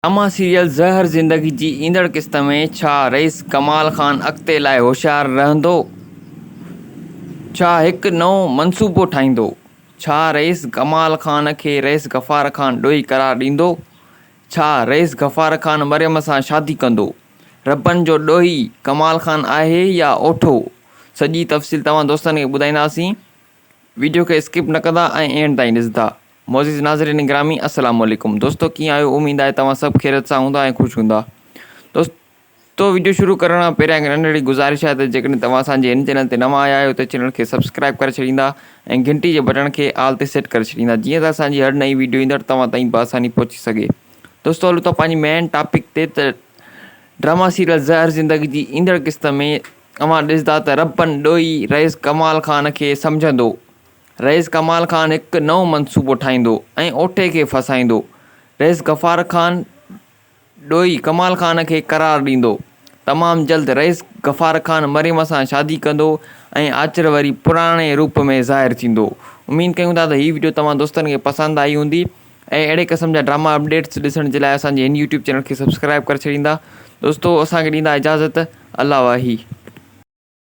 Drama serial زهر زندگي جي ايندڙ قسط ۾ ڇا رئيس ڪمال خان اڳتي لاء هوشيار رهندو؟ ڇا هڪ نئون منصوبو ٺاهيندو؟ ڇا رئيس ڪمال خان کي رئيس غفار خان ڏوهي قرار ڏيندو؟ ڇا رئيس غفار خان مريم سان شادي ڪندو؟ ربن جو ڏوهي ڪمال خان آهي يا اوٺو؟ سڄي تفصيل توهان دوستن کي ٻڌائينداسين. ويڊيو کي اسڪپ نه ڪندا ۽ اينڊ تائين ڏسندا. معزز ناظرين گرامي السلام عليڪم دوستو ڪيئن آهيو اميد آهي توهان سڀ خيريت سان هوندا ۽ خوش هوندا دوستو ويڊيو شروع ڪرڻ کان پهريان هڪ ننڍڙي گذارش آهي ته جيڪڏهن توهان اسان جي هن چينل تي نوان آيا آهيو ته چينل کي سبسڪرائب ڪري ڇڏيندا ۽ گهنٽي جي بٽڻ کي آل تي سيٽ ڪري ڇڏيندا جيئن ته اسان جي هر نئين ويڊيو ايندڙ توهان تائين بآساني پهچي سگهي دوستو هلو ته پنهنجي مين ٽاپڪ تي ته ڊراما سيريل زهر زندگي جي ايندڙ قسط ۾ اوهان ڏسندا ته ربن ڏوهي رئيس ڪمال خان کي سمجهندو رئيس ڪمال خان هڪ نئون منصوبو ٺاهيندو ۽ اوٺي کي ڦاسائيندو. رئيس غفار خان ڏوهي ڪمال خان کي قرار ڏيندو. تمام جلد رئيس غفار خان مريم سان شادي ڪندو ۽ آچر وري پراڻي روپ ۾ ظاهر ٿيندو. اميد ڪيون ٿا ته هي وڊيو توهان دوستن کي پسند آئي هوندي ۽ اهڙي قسم جا ڊراما اپڊيٽس ڏسڻ جي لاء اسان جي هن يوٽيوب چينل کي سبسڪرائب ڪري ڇڏيندا. دوستو اسان کي ڏيندا اجازت الله واهي.